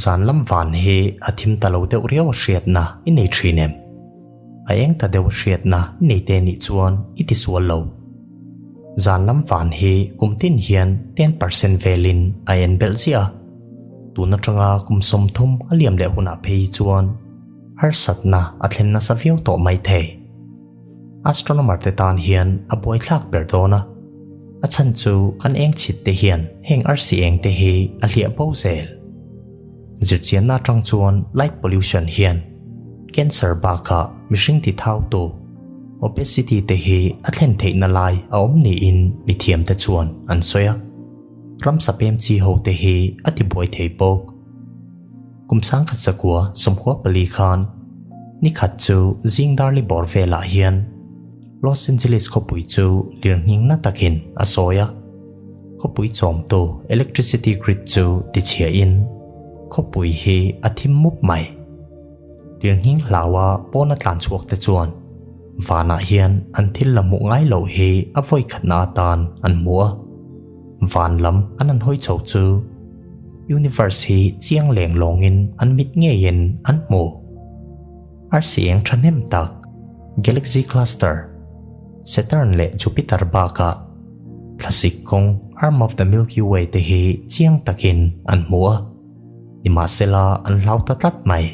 Zan lam van hi a thim ta lo deuh riau a hriatna i nei thin em? A eng ta deuh a hriatna i nei te nih chuan i ti sual lo. Zan lam van hi kum tin hian 10% velin a en belh ziah a. Tun atanga kum 30 a liam leh hunah phei hi chuan harsatna a thlen nasa viau tawh mai thei. Astronomer te tan hian a buaithlak ber dawn a, a chhan chu kan eng chhit te hian heng arsi eng te hi a hliah bo zel. Zirchianna atang chuan light pollution hian cancer bakah mihring ti thau tu obesity te hi a thlen theihna lai a awm niin mithiam te chuan an sawi a. Ramsa pem chi ho te hi a ti buai thei bawk. Kum 1994 khan ni khat chu zing darli bawr velah hian Los Angeles khawpui chu lirnghing na takin a sawi a. Khawpui chawmtu electricity grid chu tichhiahin khawpui hi a thim mup mai. Lirnghing hlaua pawna tlan chhuak te chuan vanah hian an thil la hmuh ngai loh hi a vawi khatna atan an hmu a. Van lam an han hawi chho chu universe hi chiang leng lawngin an mit ngeiin an hmu. Arsi eng thahnem tak galaxy cluster, Saturn leh Jupiter bakah thlasik kawng arm of the Milky Way te hi chiang takin an hmu a, nimahsela an hlau ta tlat mai.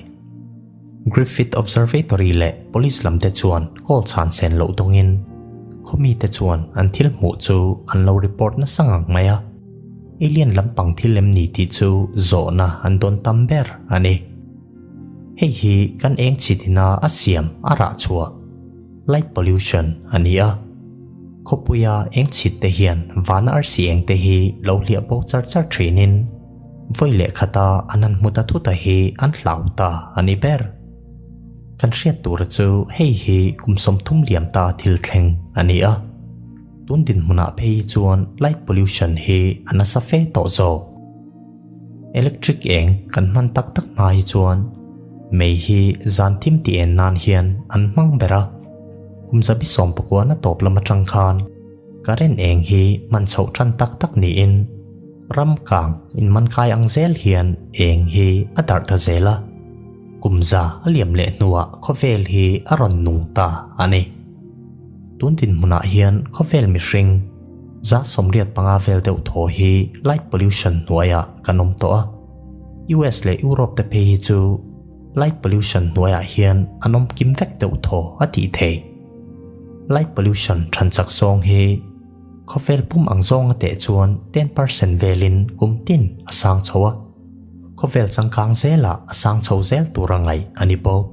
Griffith Observatory leh police lam te chuan call chhan sen loh dawngin khawmi te chuan an thil hmuh chu an lo report nasa ngang mai a, alien lampang thil em ni tih chu zawhna an dawn tam ber a ni. Hei hi kan eng chhitina a siam a rah chhuah light pollution a ni a. Khawpuia eng chhit te hian vana arsi eng te hi lo hliah bo char char thinin vawi leh khata an han hmu ta thuta hi an hlau ta a ni ber. Kan hriat tura chu hei hi kum 30 liam ta thil thleng a ni a. Tun dinhmunah phei hi chuan light pollution hi a nasa fe tawh zawk. Electric eng kan hman tak tak hma hi chuan mei hi zan thim ti en nan hian an hmang ber a. Kum 1990 na tawp lam atang khan current eng hi hman chhoh tan tak tak niin ram kang in man kai ang zel hian eng hi a darh ta zel a. Kum za a liam leh hnuah khawvel hi a rawn nung ta a ni. Tun dinhmunah hian khawvel mihring 85 vel deuh thaw hi light pollution hnuaiah kan awm tawh a. US leh Europe te phei hi chu light pollution hnuaiah hian an awm kim vek deuh thaw a tih thei. Light pollution than chak zawng hi khawvel pum ang zawnga teh chuan 10% velin kum tin a sang chho a. Khawvel changkang zelah a sang chho zel tur a ngaih a ni bawk.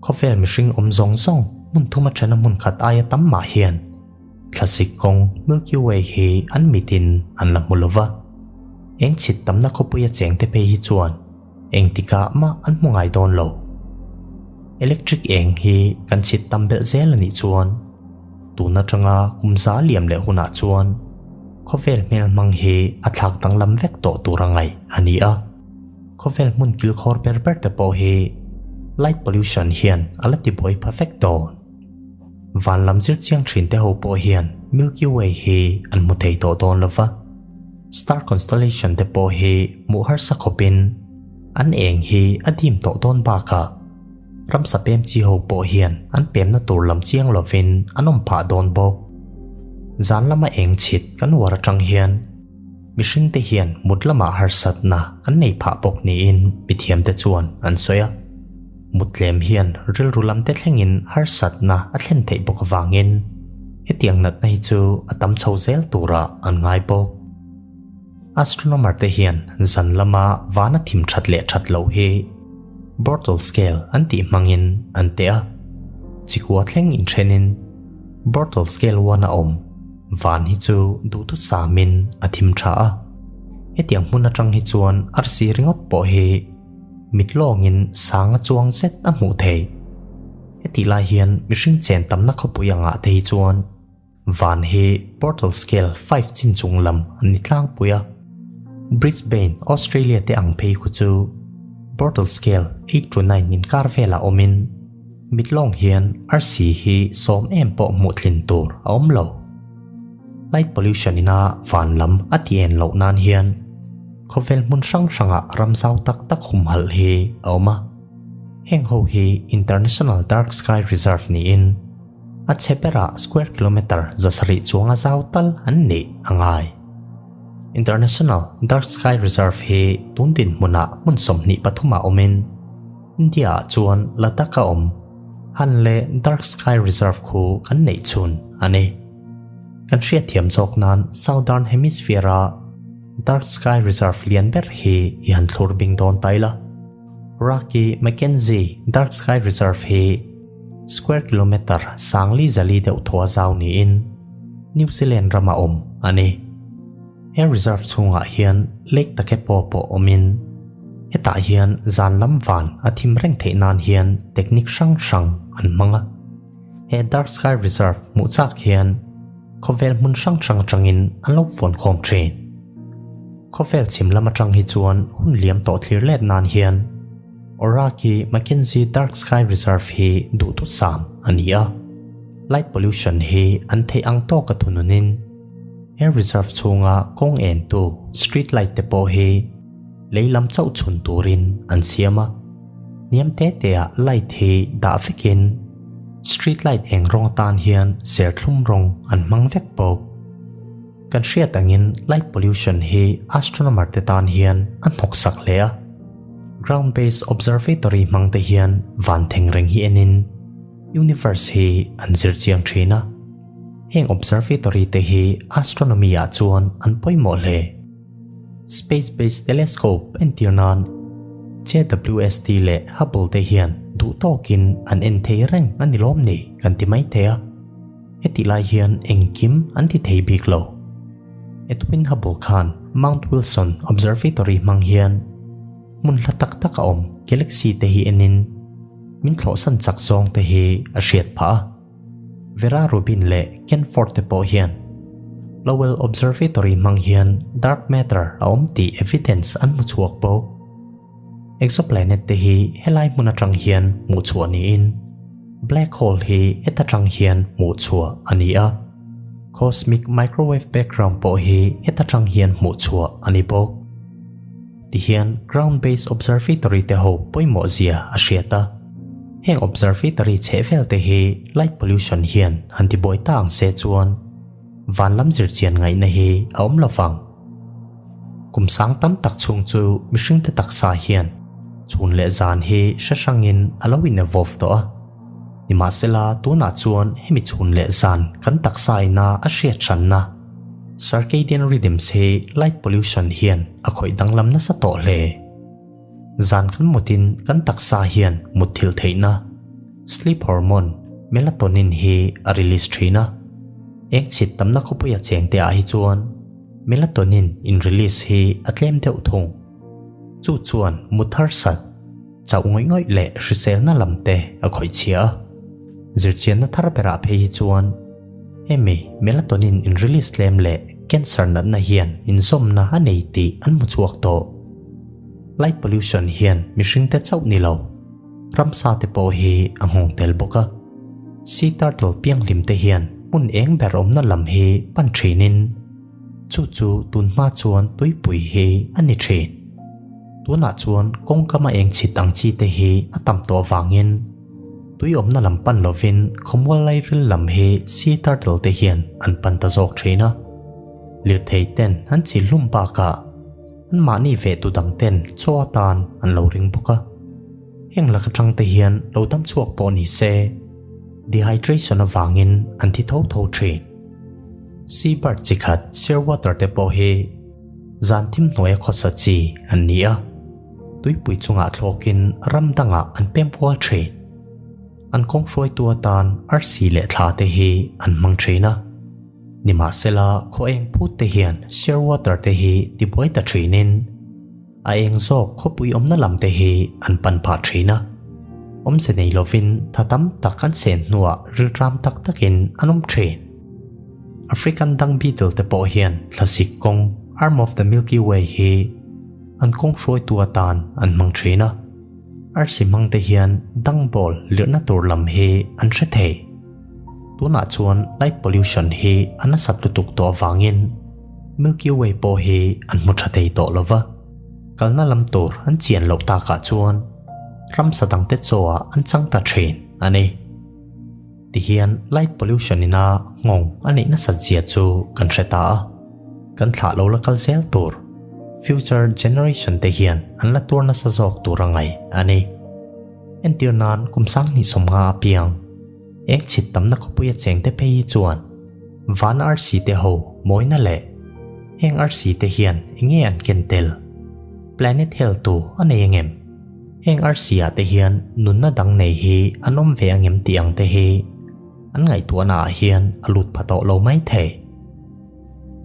Khawvel mihring awm zawng zawng hmun thuma thena hmun khat aia tam mah hian thlasik kawng Milky Way hi an mitin an la hmu lova. Eng chhit tamna khawpuia cheng te phei hi chuan eng tikah mah an hmu ngai dawn lo. Electric eng hi kan chhit tam belh zel a nih chuan tun atanga kum za liam leh hunah chuan khawvel hmel hmang hi a thlak danglam vek tawh tur a ngaih a ni a. Khawvel hmun kilkhawr ber ber te pawh hi light pollution hian a la ti buai pha vek dawn. Van lam zir chiang thin te ho pawh hian Milky Way hi an hmu thei tawh dawn lova. Star constellation te pawh hi hmuh harsa khawpin an eng hi a dim tawh dawn bakah ramsa pem chi ho pawh hian an pemna tur lam chiang lovin an awm phah dawn bawk. Zan lama eng chhit kan uar atang hian mihring te hian mut lamah harsatna an nei phah bawk niin mithiam te chuan an sawi a. Mutlem hian rilru lam te thlengin harsatna a thlen theih bawk avangin hetiang natna hi chu a tam chho zel turah an ngai bawk. Astronomer te hian zan lama vana thim that leh that loh hi Bortle scale an tih hmangin an teh a. Chikua thleng inthenin Bortle scale 1 a awm van hi chu duhtu samin a thim tha a. Hetiang hmun atang hi chuan arsi ringawt pawh hi mit lawngin sang a chuang zet a hmuh thei. Heti lai hian mihring chen tamna khawpui angah te hi chuan van hi Bortle scale 5 chin chung lam an ni tlangpui a. Brisbane, Australia te ang phei khu chu Bortle scale 8 to 9 in kar velah awmin mit lawng hian arsi hi 10 em pawh hmuh thlin tur a awm lo. Light pollution ina van lam a ti en loh nan hian. Khawvel hmun hrang hrangah ram zau tak tak humhalh hi a awm a. Heng ho hi International Dark Sky Reserve niin a chhe berah square kilometre 700 chuanga zau tal an nih a ngai. International Dark Sky Reserve hi tun dinhmunah hmun 23 ah awmin India-ah chuan Ladakh a awm. Han leh Dark Sky Reserve khu kan neih chhun a ni. Kan hriatthiam zawk nan Southern Hemisphere-a Dark Sky Reserve lian ber hi i han thlur bing dawn ta ila. Rocky Mackenzie Dark Sky Reserve hi square kilometre sangli zali deuh thaw a zau niin New Zealand rama awm a ni. He reserve chhungah hian Lake Takepo pawh awmin hetah hian zan lam van a thim reng theih nan hian technique hrang hrang an hmang a. He Dark Sky Reserve hmuh chak hian khawvel hmun hrang hrang atangin an lo vawn khawm thin. Khawvel chhim lam atang hi chuan hun liam tawh thlir let nan hian Oraki Mackenzie Dark Sky Reserve hi duhthusam a ni a. Light pollution hi an theih ang tawk a thununin he reserve chhunga kawng entu street light te pawh hi lei lam chauh chhun turin an siam a. Hniam te te ah light hi dah vekin street light eng rawng atan hian serthlum rawng an hmang vek bawk. Kan hriat angin light pollution hi astronomer te tan hian a hnawk sak hle a. Ground based observatory hmang te hian van theng reng hi enin universe hi an zir chiang thin a. Heng observatory te hi astronomy ah chuan an pawimawh hle. Space Based Telescope entir nan JWST leh Hubble te hian duh tawkin an en thei reng a ni lawm ni kan ti mai thei a. Hetih lai hian engkim an ti thei bik lo. Edwin Hubble khan Mount Wilson Observatory hmang hian hmun hla tak tak a awm galaxy te hi enin min thlawhsan chak zawng te hi a hriat phah a. Vera Rubin leh Ken Ford te pawh hian Lowell Observatory hmang hian dark matter a awm tih evidence an hmu chhuak bawk. Exoplanet te hi helai hmun atang hian hmuh chhuah niin black hole hi heta tang hian hmuh chhuah a ni a. Cosmic microwave background pawh hi heta tang hian hmuh chhuah a ni bawk. Tihian ground based observatory te ho pawimawh zia a hriat a. Heng observatory chheh vel te hi light pollution hian han ti buai ta ang se chuan van lam zirchian ngaihna hi a awm lo vang. Kum sang tam tak chhung chu mihring te taksa hian chhun leh zan hi hre hrangin a lo in evolve tawh a. Nimahsela tunah chuan hemi chhun leh zan kan taksa ina a hriat hranna circadian rhythms hi light pollution hian a khawih danglam nasa tawh hle. Zan kan mutin kan taksa hian mutthilh theihna sleep hormone melatonin hi a release thin a. Eng chhit tamna khawpuia chengte ah hi chuan melatonin in release hi a tlem deuh thung. Chu chuan mut harsat, chauh ngawih ngawih leh hriselna lam te a khawih chhia a. Zirchianna thar berah phei hi chuan hemi melatonin in release tlem leh cancer natna hian inzawmna a nei tih an hmu chhuak tawh. Light pollution hian mihring te chauh ni lo, ramsa te pawh hi a nghawng tel bawk a. Sea turtle pianghlim te hian hmun eng ber awmna lam hi pan thinin chu chu tunhma chuan tuipui hi a ni thin. Tunah chuan kawngkama eng chhit ang chi te hi a tam tawh avangin tui awmna lam pan lovin khawmual lairil lam hi sea turtle te hian an pan ta zawk thin a. Lirthei ten an chi hlum bakah an mahni ve tu dang ten chaw atan an lo ring bawk a. Heng lak atang te hian lo dam chhuak pawh ni se dehydration avangin an thi tho tho thin. Sea bird chi khat shearwater te pawh hi zan thim hnuaia khawsa chi an ni a, tuipui chungah thlawkin ram dangah an pem kual thin. An kawng hruaitu atan arsi leh thla te hi an hmang thin a. Nimahsela khaw eng phut te hian shearwater te hi tibuai ta thinin a eng zawk khawpui awmna lam te hi an pan phah thin a. Awmze nei lovin tha tam tak an sen hnuah rilram tak takin an awm thin. African dung beetle te pawh hian thlasik kawng arm of the Milky Way hi an kawng hruaitu atan an hmang thin a. Arsi hmang te hian dung ball lirhna tur lam hi an hre thei. Tunah chuan light pollution hi a nasat lutuk tawh avangin Milky Way pawh hi an hmu tha thei tawh lova. Kalna lam tur an chian loh takah chuan ramsa dangte chaw ah an chang ta thin a ni. Tihian light pollution ina nghawng a neih nasat zia chu kan hre ta a, kan thlah lo la kal zel tur future generation te hian an la tur nasa zawk tur a ngaih a ni. Entir nan kum sanghnih sawmnga apiang eng chhit tamna khawpui a cheng te phei hi chuan van arsi te ho mawina leh heng arsi te hian enge an ken tel? Planet hel tu a nei angem? Heng arsi ah te hian nunna dang nei hi an awm ve angem tih ang te hi an ngaihtuahna ah hian a lut pha tawh lo mai thei.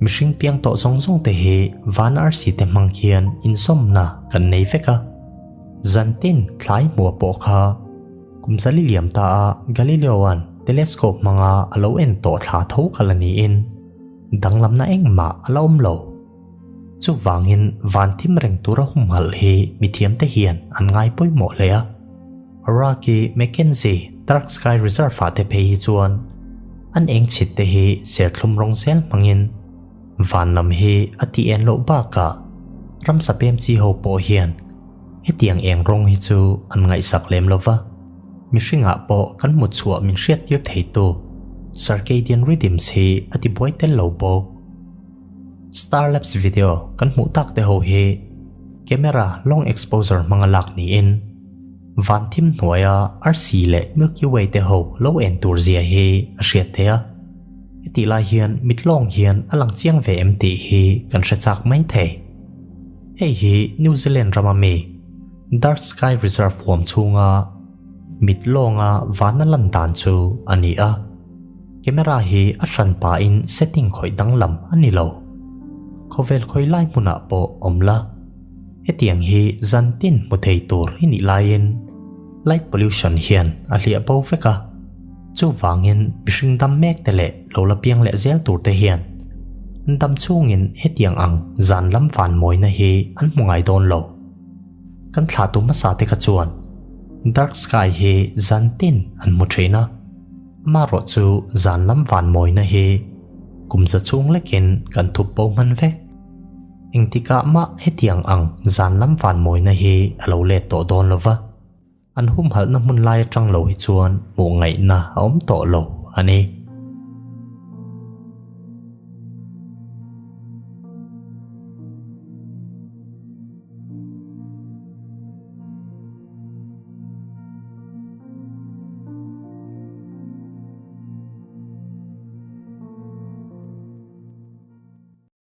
Mihring piang tawh zawng zawng te hi van arsi te hmang hian inzawmna kan nei vek a. Zantin thlai hmuah pawh kha kum zali liam ta a Galileo-a'n telescope hmanga a lo en tawh thla tho kha la niin danglamna engmah a la awm lo. Chuvangin van thim reng tura humhalh hi mithiamte hian an ngai pawimawh hle a. Rocky McKenzie Dark Sky Reserve-ah te phei hi chuan an eng chhit te hi serthlum rawng zel hmangin van lam hi a ti en loh bakah ramsa pem chi ho pawh hian hetiang eng rawng hi chu an ngaihsak lem lo va. Mihringah pawh kan hmu chhuah min hriattir theitu circadian rhythms hi a ti buai tel lo bawk. Starlabs video kan hmuh tak te ho hi camera long exposure hmanga lak niin van thim hnuaia arsi leh Milky Way te ho lo en tur zia hi a hriat theih a. Hetih lai hian mit lawng hian a lang chiang ve em tih hi kan hre chak mai thei. Hei hi New Zealand rama mi Dark Sky Reserve huam chhunga mit lawnga vana lan dan chu a ni a. Camera hi a hran pahin setting khawih danglam a ni lo. Khawvel khawi lai hmunah pawh awm la. Hetiang hi zantin hmu thei tur hi nih laiin light pollution hian a hliah bo vek a. Chuvangin mihring dam mek te leh lo la piang leh zel tur te hian an dam chhungin hetiang ang zan lam van mawina hi an hmu ngai dawn lo. Kan thlahtu hmasa te kha chuan dark sky hi zantin an hmu thin a. Amaherawh chu zan lam van mawina hi kum za chhung lekin kan thup bo hman vek. Engtikah mah hetiang ang zan lam van mawina hi a lo let tawh dawn lo va, an humhalhna hmun lai atang lo hi chuan hmuh ngaihna a awm tawh lo a ni.